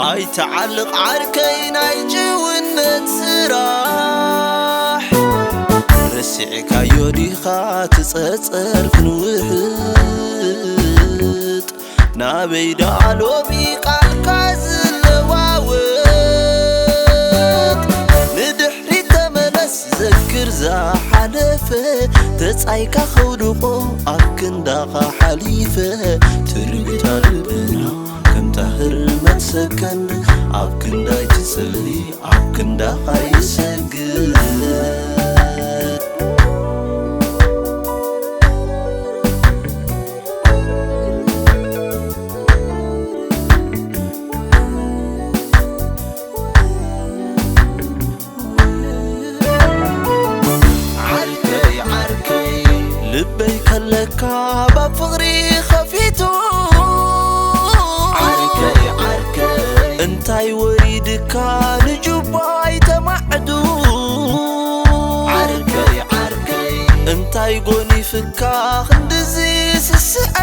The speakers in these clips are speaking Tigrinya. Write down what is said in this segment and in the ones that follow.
ኣይተዓልቕ ዓርከይ ናይ ጭውነት ስራሕ፣ ረሲዕካዮ ዲኻ ትጸጸር ክንውሕጥ? ናበይ ደኣ ሎሚ ቃልካ ዝለዋወጥ? ንድሕሪት ተመለስ ዘክር ዝሓለፈ፣ ተጻይካ ከውድቖ ኣብ ክንዳኻ ሓሊፈ። ትርቢታ ልብና ከምታ ህርመት ሰከንድ፣ ኣብ ክንዳይ ትጽሊ ኣብ ክንዳኻ ይሰግድ። ዓርከይ ዓርከይ ልበይ ከለካ ባብ ፍቕሪ ኸፊቱ። ዓርከይ ዓርከይ እንታይ ወሪድካ ንጁባይ ተማዕዱ? ዓርከይ ዓርከይ እንታይ ጎኒፍካ ክንድዚ ስስዐ?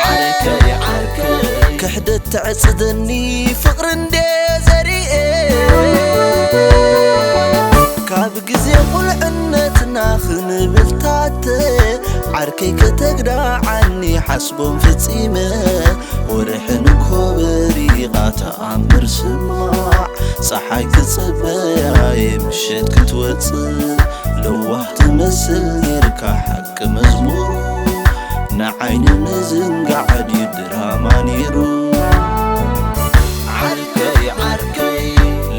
ዓርከይ ዓርከይ ክሕደት ተዕጽደኒ ፍቕሪ እንዴ ዘሪኤ። ካብ ግዜ ቁልዕነትና ክንብልታተ ዓርከይ ከተግዳዓኒ ሓስቦም ፈጺመ። ወርሒ ንኮበሪቓ ተኣምር ስማዕ፣ ጸሓይ ክጽበያ እየ ምሸት ክትወጽእ። ለዋህ ትመስል ኔርካ ሓቂ መዝሙሩ፣ ንዓይኒ ምዝንጋዕ ድዩ ድራማ ኔሩ? ዓርከይ ዓርከይ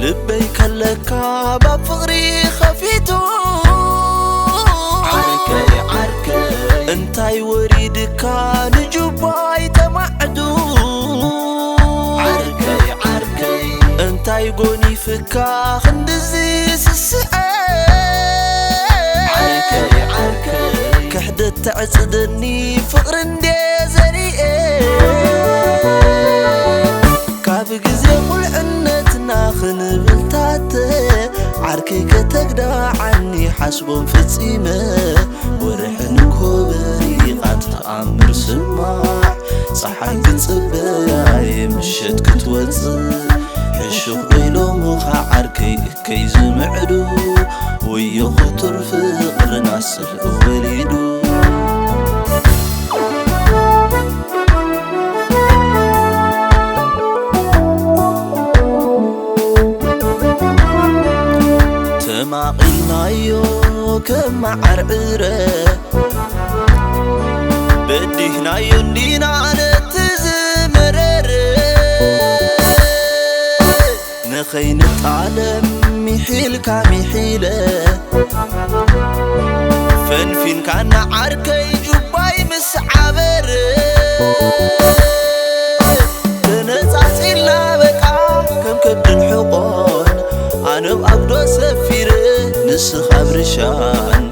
ልበይ ከለካ ባብ ፍቕሪ ኸፊቱ። ዓርከይ ዓርከይ እንታይ ወሪድካ ንጁባይ ተማዕዱ? ዓርከይ ዓርከይ እንታይ ጎኒፍካ ክንድዚ ስስዐ? ዓርከይ ዓርከይ ክሕደት ተዕጽደኒ ፍቕሪ እንዴ ዘሪኤ። ካብ ግዜ ቁልዕነትና ክንብልታተ ዓርከይ ከተግዳዓኒ ሓስቦም ፈጺመ። ወርሒ ንኮበሪቓ ተኣምር ስማዕ፣ ጸሓይ ክጽበያ እየ ምሸት ክትወጽእ። ሕሹኽ ዶ ኢሎምኻ ዓርከይ እከይ ዝምዕዱ፣ ወዮ ክቱር ፍቕርና ስሕቕ ወሊዱ። ተማቒልናዮ ከም መዓር ዕረ፣ በዲህናዮ እንዲና ነቲ ዝመረረ። ንኸይንጣለም ሚሒልካ ሚሒለ፣ ፈንፊንካና ዓርከይ ጁባይ ምስ ዓበረ። ተነጻጺልና በቃ ከም ከብድን ሕቖን፣ ኣነ ኣብ ኣጉዶ ሰፊረ ንስኻ ኣብ ርሻን፣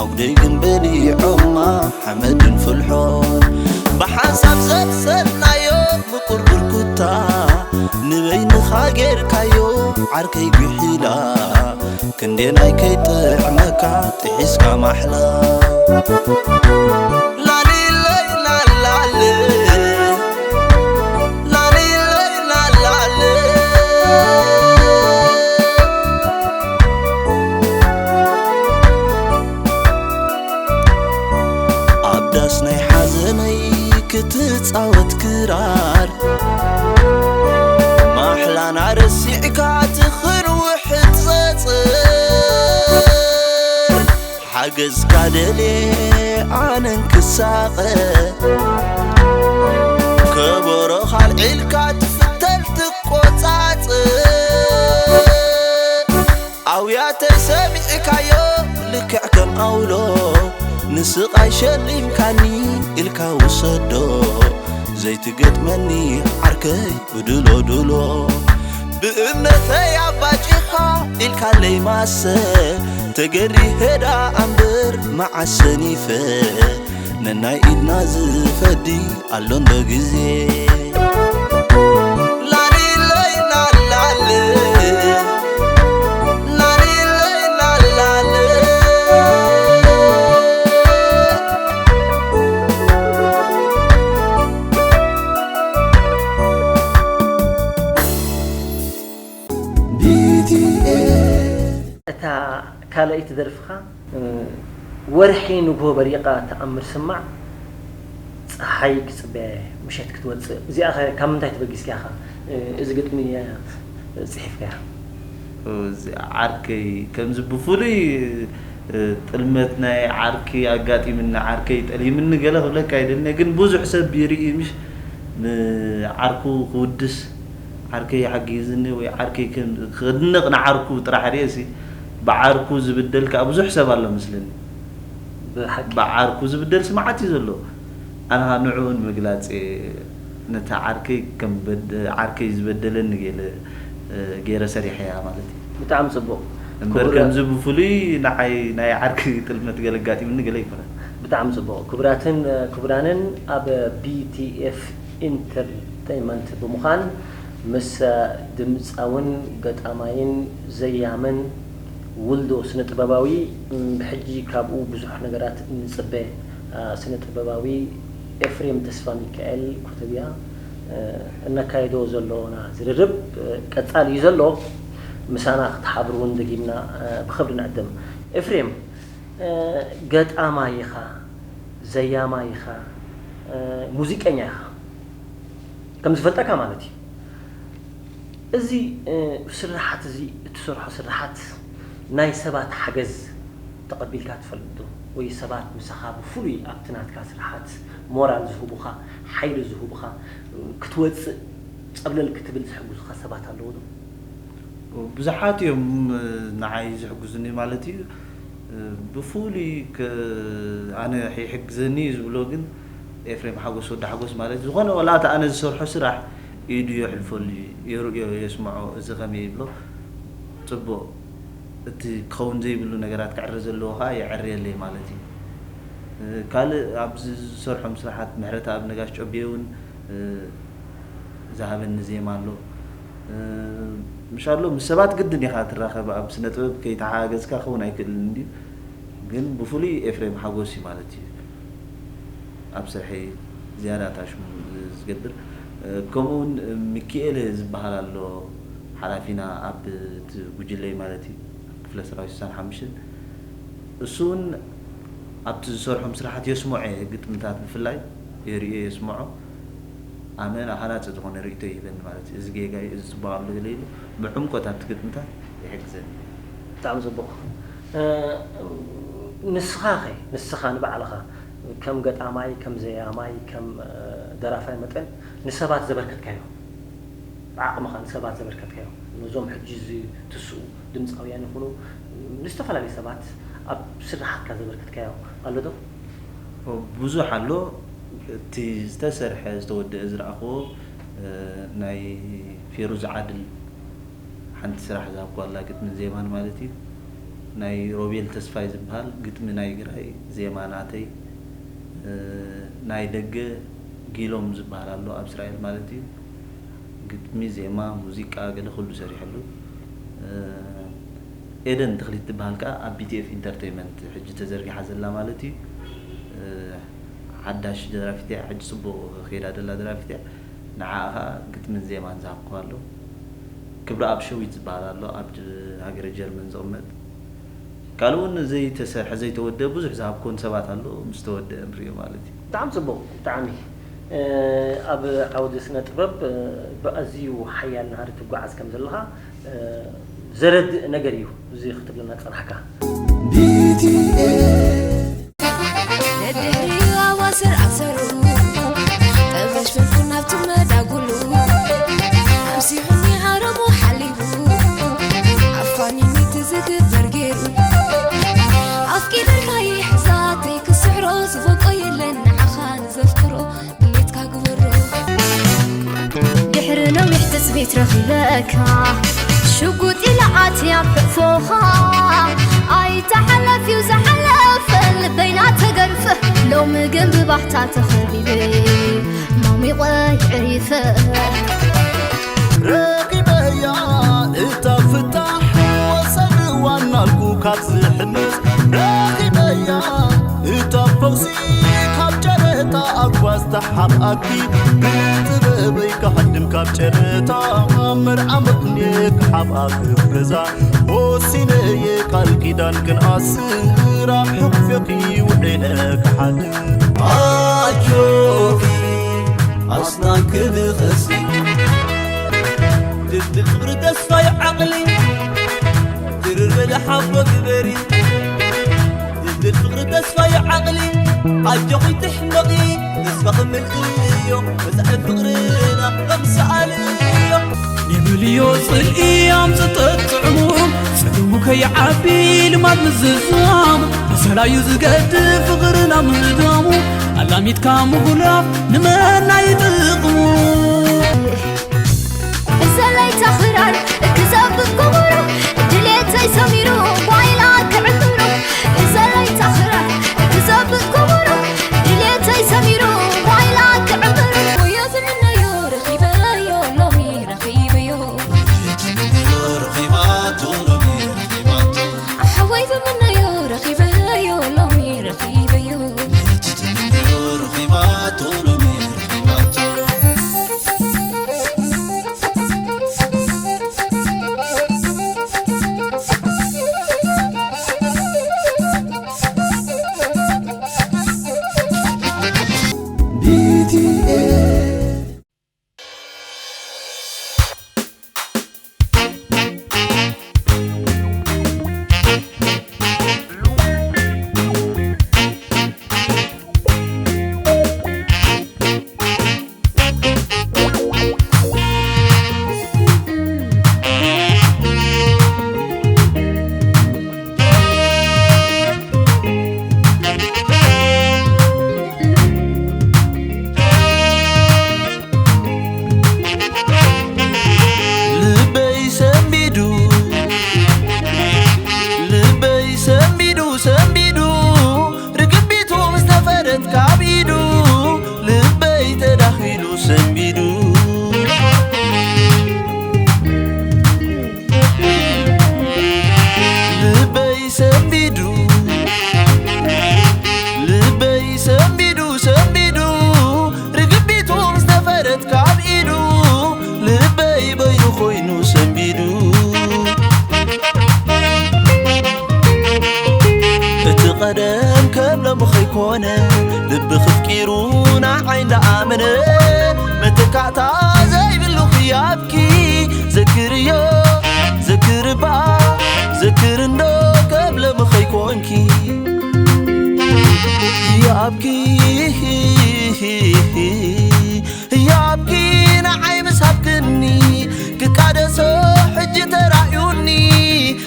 ኣጉደይ ግን በሊዖማ ሓመድን ፍልሖን። ብሓንሳብ ዘብሰልናዮ ምቁር ብርኩታ፣ ንበይንኻ ጌርካዮ ዓርከይ ጉሒላ። ክንደየናይ ከይጥዕመካ ጥሒስካ ማሕላ። ላሊለይ ላላለ፣ ላሊለይ ላላለ። ኣብ ዳስ ናይ ሓዘነይ ክትጻወት ክራር፣ ማሕላና ረሲዕካ ትኽን ውሕድ ጸጸር። ሓገዝካ ደልየ ኣነን ክሳቐ፣ ከበሮኻ ኣልዒልካ ትፍተል ትቆጻጸር። ኣውያተይ ሰሚዕካዮ ልክዕ ከም ኣውሎ፣ ንስቓይ ሸሊምካኒ ኢልካ ውሰዶ። ዘይትገጥመኒ ዓርከይ ብድሎ ድሎ፣ ብእምነተይ ኣባጪኻ ኢልካለይ ማሰ። ተገሪሄ ደኣ እምበር መዓስ ሰኒፈ፣ ነናይ ኢድና ዝፈዲ ኣሎ እንዶ ግዜ። ላሊለይ ላላለ፣ ላሊለይ ላላለ። ካልኣይቲ ደርፍኻ፣ እ፣ ወርሒ ንግሆ በሪቓ ተኣምር ስማዕ፣ ጸሓይ ክጽበያ እየ ምሸት ክትወጽእ። እዚኣ ኸ ካብ ምንታይ ተበጊስካ ኢኻ፣ እ፣ እዚ ግጥሚ፣ እ፣ ጽሒፍካያ? እዚ ዓርከይ ከምዚ ብፍሉይ፣ እ፣ ጥልመት ናይ ዓርኪ ኣጋጢምኒ፣ ዓርከይ ጠሊምኒ ገለ ክብለካ ኣይደልን እየ። ግን ብዙሕ ሰብ ይርኢ፣ ምሽ ንዓርኩ ክውድስ፣ ዓርከይ ሓጊዝኒ ወይ ዓርከይ ከም-፣ ክድነቕ ንዓርኩ ጥራሕ ርእየሲ፣ ብዓርኩ ዝብደል ከኣ ብዙሕ ሰብ ኣሎ መስለኒ። ብሓቂ። ብዓርኩ ዝብደል ስምዓት እዩ ዘሎ። ኣነ ኸኣ ንዕኡ ንምግላጽ እየ፣ ነታ ዓርከይ ከም በደ-፣ ዓርከይ ዝበደለኒ ገለ፣ እ፣ ገይረ ሰሪሐያ ማለት እዩ። ብጣዕሚ ጽቡቕ። እምበር ክቡር ከምዚ ብፍሉይ ንዓይ ናይ ዓርኪ ጥልመት ገለ ኣጋጢምኒ ገለ ኣይኮነን። ብጣዕሚ ጽቡቕ። ክቡራትን ክቡራንን፣ ኣብ ቢ ቲ ኤፍ ኢንተርተይመንት ብምዃን ምስ ድምጻውን ገጣማይን ዘያምን ውልዶ ስነ ጥበባዊ፣ ብሕጂ ካብኡ ብዙሕ ነገራት ንጽበ፣ አ፣ ስነ ጥበባዊ ኤፍሬም ተስፋ ሚካኤል ኮተብያ፣ እ፣ እነካይዶ ዘሎና ዝርርብ፣ እ፣ ቀጻሊ እዩ ዘሎ። ምሳና ክትሓብር እውን ደጊምና፣ እ፣ ብኸብዲ ንዕድም። ኤፍሬም፣ እ፣ ገጣማይ ኢኻ፣ ዘያማይ ኢኻ፣ እ፣ ሙዚቀኛ ኢኻ። ከም ዝፈልጠካ ማለት እዩ። እዚ፣ እ፣ ስርሓት እዚ እትሰርሖ ስርሓት ናይ ሰባት ሓገዝ ተቐቢልካ ትፈልጥ ዶ? ወይ ሰባት ምሳኻ ብፍሉይ ኣብቲ ናትካ ስርሓት ሞራል ዝህቡኻ፣ ሓይሊ ዝህቡኻ፣ ክትወጽእ ጸብለል ክትብል ዝሕግዙኻ ሰባት ኣለዉ ዶ? ብዙሓት እዮም ንዓይ ዝሕግዙኒ ማለት እዩ። ብፍሉይ ከ-፣ ኣነ ይሕግዘኒ እዩ ዝብሎ ግን ኤፍሬም ሓጎስ፣ ወዲ ሓጎስ ማለት ዝኾነ ዋላ እቲ ኣነ ዝሰርሖ ስራሕ ኢዱ የሕልፈሉ እዩ፣ የርእዮ፣ የስምዖ፣ እዚ ከመይ ይብሎ፣ ጽቡቕ፣ እቲ ክኸውን ዘይብሉ ነገራት ክዕረ ዘለዎ ከኣ የዕርየለይ ማለት እዩ። ካልእ ኣብዚ ዝሰርሖም ስራሓት ምሕረተኣብ ነጋሽ ጨቤ እውን ዝሃበኒ ዜማ ኣሎ። ምሽ ኣሎ ምስ ሰባት ግድን ኢኻ ትራኸብ፣ ኣብ ስነ ጥበብ ከይተሓጋገዝካ ክኸውን ኣይክእልን እንድዩ። ግን ብፍሉይ ኤፍሬም ሓጎስ እዩ ማለት እዩ ኣብ ስርሐይ ዝያዳ ታሽሙ ዝገብር። ከምኡ እውን ሚኪኤል ዝበሃል ኣሎ ሓላፊና ኣብ እቲ ጉጅለይ ማለት እዩ፣ ክፍለ ሰራዊት ስሳን ሓሙሽተን። እሱ እውን ኣብቲ ዝሰርሖም ስራሓት የስምዖ እየ፣ ግጥምታት ብፍላይ የርእዮ የስምዖ። ኣመና ሃናጺ ዝኾነ ርእይቶ ይህበኒ ማለት እዩ። እዚ ጌጋ እዩ፣ እዚ ጽቡቕ ኣሎ ገለ ኢሉ ብዕምቆት ኣብቲ ግጥምታት ይሕግዘኒ። ብጣዕሚ ጽቡቕ። እ፣ ንስኻ ኸ፣ ንስኻ ንባዕልኻ ከም ገጣማይ፣ ከም ዘያማይ፣ ከም፣ እ፣ ደራፋይ መጠን ንሰባት ዘበርከትካዮ፣ ብዓቕምኻ ንሰባት ዘበርከትካዮ፣ ነዞም ሕጂ ዝትስኡ ድምጻውያን ይኹኑ፣ ንዝተፈላለዩ ሰባት ኣብ ስርሓትካ ዘበርከትካዮ ኣሎ ዶ? ብዙሕ ኣሎ። እቲ ዝተሰርሐ፣ ዝተወደአ ዝረኣኽዎ፣ እ፣ ናይ ፌሩዝ ዓድል ሓንቲ ስራሕ ዝሃብኩዋ ኣላ፣ ግጥምን ዜማን ማለት እዩ። ናይ ሮቤል ተስፋይ ዝበሃል ግጥሚ ናይ ግራይ፣ ዜማ ናተይ፣ እ፣ ናይ ደገ ጊሎም ዝበሃል ኣሎ፣ ኣብ እስራኤል ማለት እዩ። ግጥሚ፣ ዜማ፣ ሙዚቃ፣ ገለ ኩሉ ሰሪሐሉ። እ፣ ኤደን ተኽሊት ትበሃል ከኣ ኣብ ቢ ቲ ኤፍ ኢንተርቴይመንት ሕጂ ተዘርጊሓ ዘላ ማለት እዩ። እ፣ ሓዳሽ ደራፊት እያ፣ ሕጂ ጽቡቕ ከይዳ ዘላ ደራፊት እያ። ንዓኣ ከኣ ግጥምን ዜማን ዝሃብኩዋ ኣሎ። ክብረኣብ ሸዊት ዝበሃል ኣሎ፣ ኣብ ጀ-፣ ሃገረ ጀርመን ዝቕመጥ። ካልእ እውን ዘይተሰርሐ፣ ዘይተወደአ ብዙሕ ዝሃብኩወን ሰባት ኣሎ፣ ምስ ተወደአ ንርእዮ ማለት እዩ። ብጣዕሚ ጽቡቕ፣ ብጣዕሚ። እ፣ ኣብ ዓውዲ ስነ ጥበብ፣ እ፣ ብኣዝዩ ሓያል ናህሪ ትጓዓዝ ከም ዘለኻ፣ እ፣ ዘረድእ ነገር እዩ እዚ ክትብለና ዝጸናሕካ። ዲ ቲ ኤ ነድሕሪ ኣዋስር ኣሰሩ፣ ጠበሽ ፍልፍል ናብቲ መዳጉሉ፣ ኣምሲሑኒ ሃረሙ ሓሊቡ፣ ኣፋኒኒ እቲ ዝግበር ገይሩ። ኣፍቂረካ ይሕዛተይ ክስዕሮ ዝበቆ የለን ንዓኻ ንዘፍቅሮ ድሌትካ ግበሮ። ድሕሪ ነዊሕ ትጽቢት ረኺበካ፣ ሽጉጥ ኢለ ኣትያ ኣብ ሕቕፎኻ። ኣይተሓለፍ እዩ ዝሓለፈ፣ ልበይ ናተገርፈ፣ ሎሚ ግን ብባህታ ተኸቢበ፣ ማሚቐ ይዕሪፈ። ረኺበያ እታ ፍታሕ፣ ወሰድዋ እናልኩ ካብ ዝሕምስ። ረኺበያ እታ ፈውሲ፣ ካብ ጨረታ ኣጓዝታሕ። ሓብኣኪ ብጥበበይ ክሃድም ካብ ጨረታ፣ መርዓ ምኽንየ ክሓብኣ ክብዛ፣ ወሲነ እየ ቃል ኪዳን ክንኣስር፣ ኣብ ሕቑፍኪ ውዒለ ክሓድር። ኣጆኺ ኣስናን ክልኸሲ፣ ድልድል ፍቕሪ ተስፋ ይዓቕሊ፣ ድርበለ ሓቦ ግበሪ። ድልድል ፍቕሪ ተስፋ ይዓቕሊ፣ ኣጆኺ ትሕመቒ፣ ተስፋ ክምልእዮ፣ መጻኢ ፍቕርና ከምሰኣልዮ። ይብልዮ ጽልኢ ኣምጽእ ጠጥዕሙ፣ ጸገሙ ከይዓቢ ልማድ ምዝዛሙ፣ መሰላዩ ዝገድፍ ፍቕርና ምህዳሙ፣ ኣላሚድካ ምጉላፍ ንመና ይጥቕሙ። እዘለይ ተኽራር ክዘብጥ ከበሮ፣ ድሌተይ ሰሚሩ ዋይላ ክዕምብሮ። እዘለይ ተኽራር ክዘብጥ ከበሮ፣ ድሌተይ ሰሚሩ ዋይላ ክዕምብሮ። ወዮ ዝምነዮ ረኺበዮ ሎሚ ረኺበዮ። ሓወይ ዝምነዮ ረኺበዮ ሎሚ ረኺበዮ። ልበይ ሰንቢዱ፣ ልበይ ሰንቢዱ፣ ሰንቢዱ፣ ርግቢቱ ምስ ተፈረት ካብ ኢዱ፣ ልበይ ተዳኺሉ ሰንቢዱ። ልበይ ሰንቢዱ፣ ልበይ ሰንቢዱ፣ ሰንቢዱ፣ ርግቢቱ ምስ ተፈረት ካብ ኢዱ፣ ልበይ በይኑ ኮይኑ ሰንቢዱ። እቲ ቀደም ከም ሎሚ ኸይኮነ፣ ልቢ ክፍቂሩ ንዓይ እንዳኣመነ፣ መተካእታ ዘይብሉ ህያብኪ ዘክርዮ፣ ዘክርባ፣ ዘክር እንዶ ከም ሎሚ ኸይኮንኪ። ህያብኪ፣ ህያብኪ ንዓይ ምስ ሃብክኒ፣ ክቃደሶ ሕጂ ተራእዩኒ።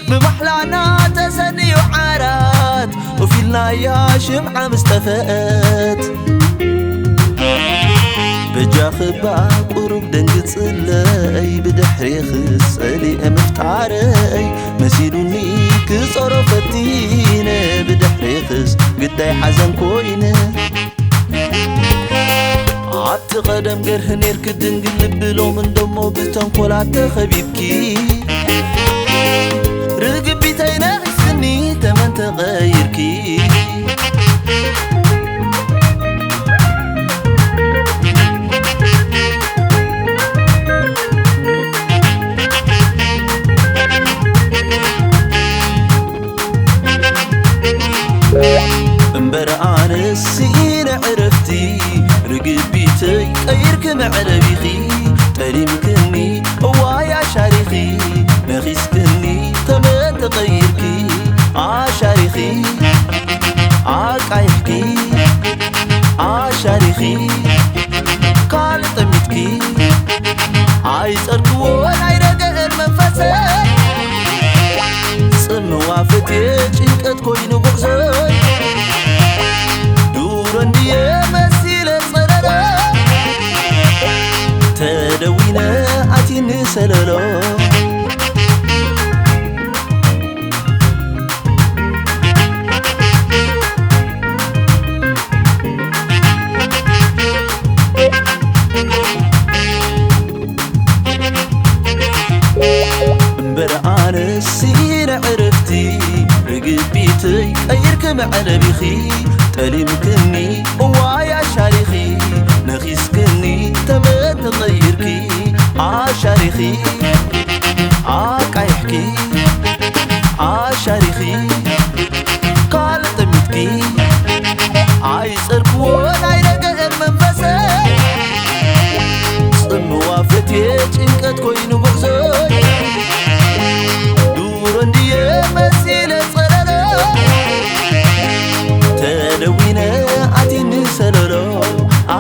ብማሕላና ተሰንዩ ዓራት፣ ኡፍ ኢልናያ ሽምዓ ምስ ጠፈአት። በጃኺ እባ ቁሩብ ደንግጽለይ፣ ብድሕሬኽስ ጸሊኤ ምፍጣረይ። መሲሉኒ ክጾሮ ፈቲነ፣ ብድሕሬኽስ ግዳይ ሓዘን ኮይነ። ኣብቲ ቀደም ገርህ ኔርኪ ድንግል ልቢ፣ ሎም እንደሞ ብተንኮላት ተኸቢብኪ። ርግቢተይ ነኺስኒ ተመን ተቐይርኪ። እምበር ኣነስ ስኢነ ዕረፍቲ፣ ርግቢተይ ቀይርኪ መዕለቢኺ። ጠሊምክኒ እዋይ ኣሻሪኺ፣ ነኺስክኒ ተመን ተቐይርኪ። ኣሻሪኺ፣ ኣቃይሕኪ፣ ኣሻሪኺ፣ ካልእ ጠሚትኪ። ኣይጸርግዎን ኣይረገአን መንፈሰይ፣ ጽምዋ ፈትየ ጭንቀት ኮይኑ ጉዕዞይ። ዱሮ እንድየ መሲለ ጸለሎ፣ ተደዊነ ኣቲኒ ሰለሎ። እምበር ኣነስ ስኢነ ዕረፍቲ፣ ርግቢተይ ቀይርኪ መዕለቢኺ። ጠሊምክኒ እዋይ ኣሻሪኺ፣ ነኺ ኣሻሪኺ ኣቃይሕኪ ኣሻሪኺ ካልጠሚትኪ ኣይጸርክዎን ኣይረገአን መንፈሰይ ጽምዋ ፈትየ ጭንቀት ኮይኑ ጉዕዞይ ዱሮ እንድየ መሲለ ጸለሎ ተደዊነ ኣቲኒ ሰለሎ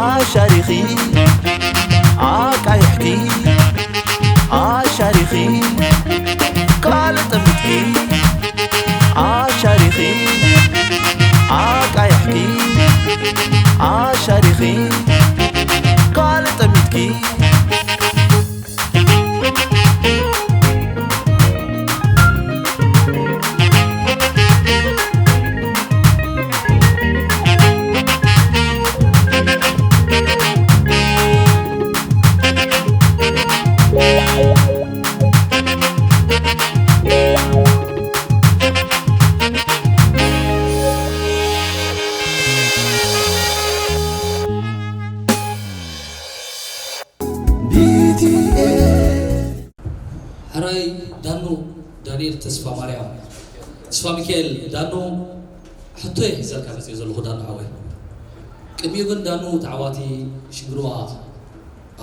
ኣሻሪኺ ኣቃይሕኪ ኣሻሪኺ ካልጠሚትኪ ኣሻሪኺ ኣቃይሕኪ ኣሻሪኺ ካልጠሚትኪ ሕራይ ዳኑ ዳንኤል ተስፋ ማርያም ተስፋ ሚካኤል ዳኑ ሕቶ እየ ሒዘልካ መፅእ ዘለኹ ዳኑ ሓወይ ቅድሚኡ ግን ዳኑ ተዓዋቲ ሽግርዋ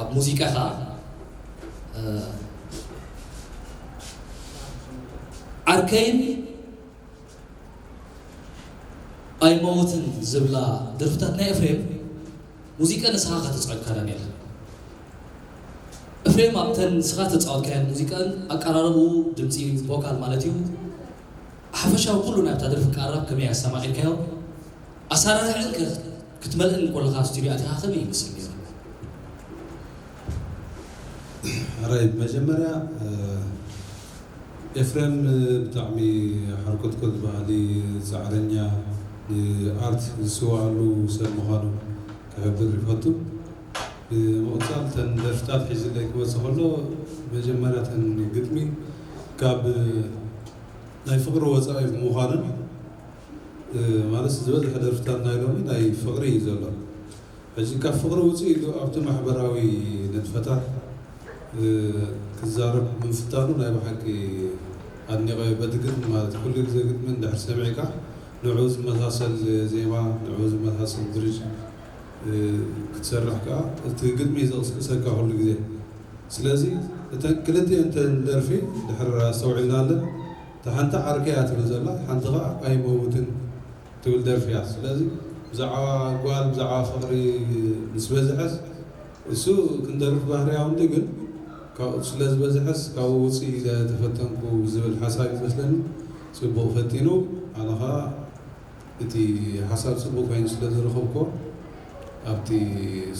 ኣብ ሙዚቃ ኸዓ ዓርከይን ኣይመውትን ዝብላ ደርፍታት ናይ ኤፍሬም ሙዚቀ ንስኻ ኢኻ ተጻዊትካ ዳንኤል። ኤፍሬም ኣብተን ንስኻ ተጻወትካየን ሙዚቀን ኣቀራርብኡ ድምጺ ቮካል ማለት እዩ ሓፈሻዊ ኩሉ ናብታ ደርፊ ቀራብ ከመይ ኣሰማዒርካዮ ኣሰራርሕን ከ ክትመልእን ኮለኻ ስቱድዮ ኣቲኻ ከመይ ይመስል ነይሩ? ሕራይ መጀመርያ ኤፍሬም ብጣዕሚ ሓርኮትኮት በሃሊ፣ ፃዕረኛ፣ ንኣርት ዝስዋኣሉ ሰብ ምዃኑ ክሕብር ይፈቱ። ብምቕፃል እተን ደርፍታት ሒዝለይ ክመፅእ ከሎ መጀመርያ እተን ግጥሚ ካብ ናይ ፍቕሪ ወፃኢ ብምዃነን ማለት ዝበዝሐ ደርፍታት ናይ ሎሚ ናይ ፍቕሪ እዩ ዘሎ። ሕጂ ካብ ፍቕሪ ውፅእ ኢሉ ኣብቲ ማሕበራዊ ንጥፈታት ክዛረብ ምፍታኑ ናይ ብሓቂ ኣድኒቐዮ። በቲ ግጥሚ ማለት ኩሉ ግዜ ግጥሚ እንድሕር ሰሚዕካ ንዕኡ ዝመሳሰል ዜማ፣ ንዕኡ ዝመሳሰል ብሪጅ ክትሰርሕ ከኣ እቲ ግጥሚ እዩ ዘቕስቅሰካ ኩሉ ግዜ። ስለዚ እተን ክልቲኤን እተን ደርፊ ድሕር ኣስተውዒልናለን እታ ሓንቲ ዓርከይ እያ ትብል ዘላ፣ ሓንቲ ኸዓ ኣይመውትን ትብል ደርፊ እያ። ስለዚ ብዛዕባ ጓል ብዛዕባ ፍቕሪ ምስ በዝሐስ እሱ ክንደርፍ ባህርያዊ እንዲ ግን ካብኡ ስለ ዝበዝሐስ ካብኡ ውፅእ ኢለ ተፈተንኩ ዝብል ሓሳብ ይመስለኒ። ፅቡቕ ፈቲኑ ኣነ ኸዓ እቲ ሓሳብ ፅቡቕ ኮይኑ ስለ ዝረኸብኩዎ ኣብቲ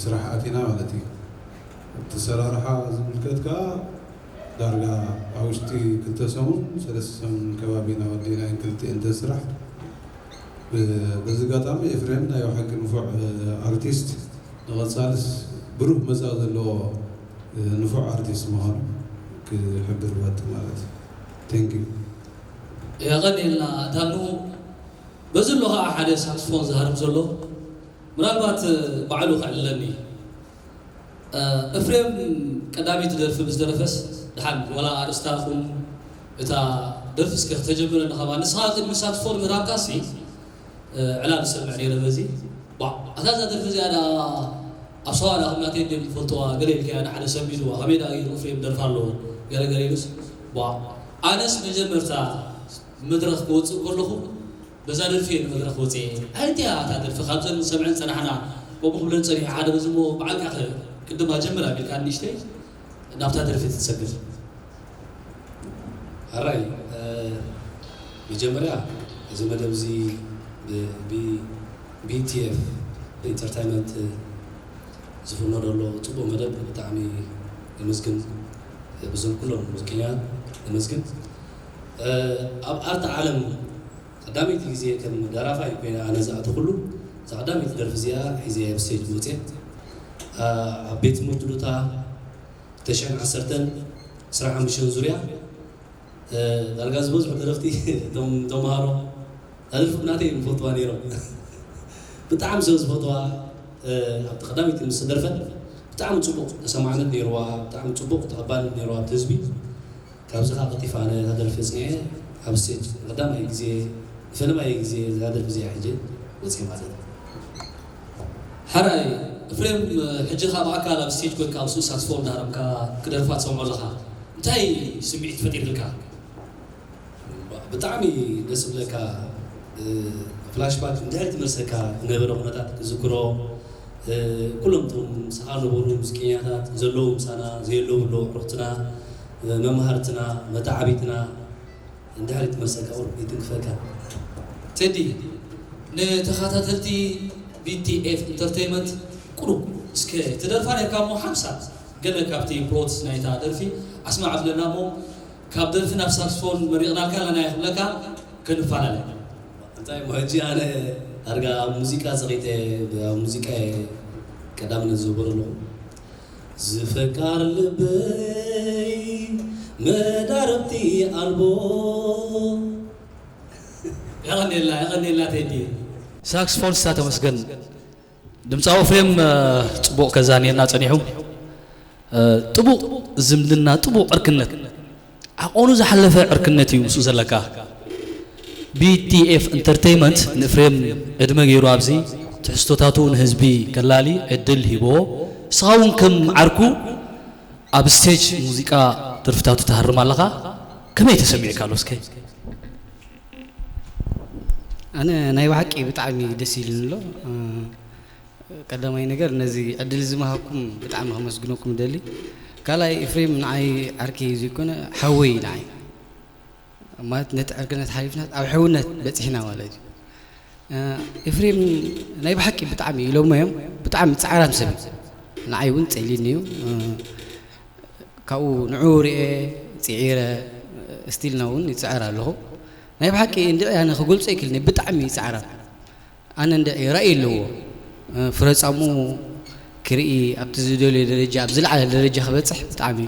ስራሕ ኣቲና ማለት እዩ። እቲ ኣሰራርሓ ዝምልከት ከዓ ዳርጋ ኣብ ውሽጢ ክልተ ሰሙን ሰለስተ ሰሙን ከባቢ ኢና ወዲእናየን ክልቲኤን እተን ስራሕ። በዚ ኣጋጣሚ ኤፍሬም ናይ ብሓቂ ንፉዕ ኣርቲስት ንቐፃልስ ብሩህ መፃኢ ዘለዎ ንፉዕ ኣርቲስት ምዃኑ ክሕብር እፈቱ ማለት እዩ። Thank you። የቐንየልና ዳኑ። በዚ ኣሎ ከዓ ሓደ ሳክስፎን ዝሃርም ዘሎ ምናልባት ባዕሉ ከዕልለኒ እዩ። ኤፍሬም ቀዳመይቲ ደርፊ ምስ ደረፈስ ደሓን ዋላ ኣርእስታ ኹን እታ ደርፊ እስከ ክተጀምረኒ ከማን ንስኻ ቅድሚ ሳክስፎን ምህራምካሲ ዕላል ዝሰምዕ ነይረ በዚ ዋዕ ኣታ እዛ ደርፊ እዚኣ ደኣ ኣብ ሰዋዳ ከም ናተይ እንድዮም ዝፈልጥዋ ገለ ኢልካያ ንሓደ ሰብ ሒዝዋ ከመይ ደኣ ገይሩ ኤፍሬም ደርፋ ኣለዎ ገለ ገለ ኢሉስ ዋዕ ኣነስ መጀመርታ መድረኽ ክወፅእ ከለኹ በዛ ደርፊ እየ ንመድረኽ ወፅየ። ኣየንቲያ እታ ደርፊ ካብዘን ንሰምዐን ዝፀናሕና ከምኡ ክብለን ፀኒሑ ሓደ በዚ እሞ በዓልካ ከ ቅድማ ጀምር ኣቢልካ ንእሽተይ ናብታ ደርፊ ትሰግር። ሕራይ መጀመርያ እዚ መደብ እዚ ብ BTF Entertainment ዝፍኖ ዘሎ ፅቡቕ መደብ ብጣዕሚ የመስግን ብዞም ኩሎም ሙዚቀኛታት የመስግን ኣብ ኣርት ዓለም ቀዳመይቲ ግዜ ከም ደራፋይ ኮይነ ኣነ ዝኣተኹሉ እዛ ቀዳመይቲ ደርፊ እዚኣ ሒዘያ ኣብ ስቴጅ መፅየ ኣብ ቤት ትምህርቲ ሉታ ክልተ ሽሕን ዓሰርተን ዕስራን ሓሙሽተን ዙርያ ዳርጋ ዝበዝሑ ደረፍቲ እቶም ተምሃሮ እዛ ደርፊ ብናተይ እዮም ዝፈልጥዋ ነይሮም ብጣዕሚ ስለ ዝፈትዋ ኣብቲ ቀዳመይቲ ምስ ደርፈት ብጣዕሚ ጽቡቕ ተሰማዕነት ነይርዋ፣ ብጣዕሚ ጽቡቕ ተቐባልነት ነይርዋ ኣብቲ ህዝቢ። ካብዚ ኸዓ ቀልጢፈ ኣነ እዛ ደርፊ ኣጽኒዐ ኣብ ስቴጅ ቀዳማይ ግዜ፣ ፈለማይ ግዜ እዛ ደርፊ እዚኣ ሕጂ ወጺአ ማለት እዩ። ሓራይ፣ ኤፍሬም፣ ሕጂ ኸዓ ብኣካል ኣብ ስቴጅ ኮይንካ ኣብ ስኡ ሳክስፎን እናሃረምካ ክደርፋ ትሰምዖ ኣለኻ፣ እንታይ ስምዒት ፈጢርልካ? ብጣዕሚ ደስ ዝብለካ፣ ፍላሽባክ እንድሕር ትመልሰካ ዝነበረ ኩነታት ክዝክሮ፣ ኩሎም እቶም ምሳኻ ዝነበሩ ሙዚቀኛታት ዘለዉ ምሳና፣ ዘየለዉ ኣለዉ፣ ኣዕሩኽትና፣ መማህርትና፣ መተዓቢትና፣ እንድሕር ትመልሰካ ቁሩብ ይትንክፈካ። ቴዲ፣ ንተኸታተልቲ ቢቲኤፍ ኢንተርቴይመንት ቁሩብ እስከ ትደርፋ ነርካ እሞ ሓምሳ ገለ ካብቲ ፕሎት ናይታ ደርፊ ኣስማዕ ብለና እሞ ካብ ደርፊ ናብ ሳክስፎን መሪቕናልካ ኣለና እየ ክብለካ ከንፈላለ። እንታይ እሞ ሕጂ ኣነ ዳርጋ ኣብ ሙዚቃ ጸቒጠ፣ ኣብ ሙዚቃ እየ ቀዳምነት ዝህቦ ዘለኹ። ዝፈቃር ልበይ መዳርብቲ ኣልቦ። የቐኔልና፣ የቐኔልና ቴዲ። ሳክስፎንስታ ተመስገን። ድምፃዊ ኤፍሬም፣ እ፣ ፅቡቕ ከዛንየና ፀኒሑ። እ፣ ጥቡቕ ዝምድና፣ ጥቡቕ ዕርክነት፣ ዓቐኑ ዝሓለፈ ዕርክነት እዩ ምስኡ ዘለካ። ቢቲኤፍ ኢንተርቴይመንት ንኤፍሬም ዕድመ ገይሩ ኣብዚ ትሕዝቶታቱ ንህዝቢ ከላሊ ዕድል ሂብዎ። ንስኻ እውን ከም ዓርኩ ኣብ ስቴጅ ሙዚቃ ደርፍታቱ ትሃርም ኣለኻ። ከመይ ተሰሚዑካ ኣሎ እስከ? ኣነ ናይ ብሓቂ ብጣዕሚ ደስ ኢሉኒ ኣሎ። እ፣ ቀዳማይ ነገር ነዚ ዕድል እዚ ምሃብኩም ብጣዕሚ ከመስግነኩም እደሊ። ካልኣይ ኤፍሬም ንዓይ ዓርከይ ዘይኮነ ሓወይ እዩ ንዓይ። ማለት ነቲ ዕርክነት ሓሊፍና ኣብ ሕውነት በፂሕና ማለት እዩ። እ፣ ኤፍሬም ናይ ብሓቂ ብጣዕሚ ኢሎሞ እዮም። ብጣዕሚ ፃዕራም ሰብ እዩ። ንዓይ እውን ፀሊኒ እዩ። እ፣ ካብኡ ንዑ ርኤ፣ ጽዒረ፣ ስቲልና እውን ይጽዕር ኣለኹ። ናይ ብሓቂ እንድዒ ኣነ ክገልጾ ኣይክእልን እየ፣ ብጣዕሚ ይጽዕራ። ኣነ እንድዒ ራእይ ኣለዎ። ፍረጻሙ ክርኢ፣ ኣብቲ ዝደልዮ ደረጃ፣ ኣብ ዝለዓለ ደረጃ ክበጽሕ ብጣዕሚ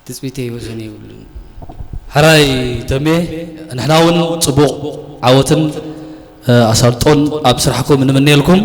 ትጽቢተይ ወሰን የብሉን። ሕራይ ተሜ፣ ንሕና እውን ጽቡቕ ዓወትን፣ እ፣ ኣሳልጦን ኣብ ስራሕኩም ንምነየልኩም።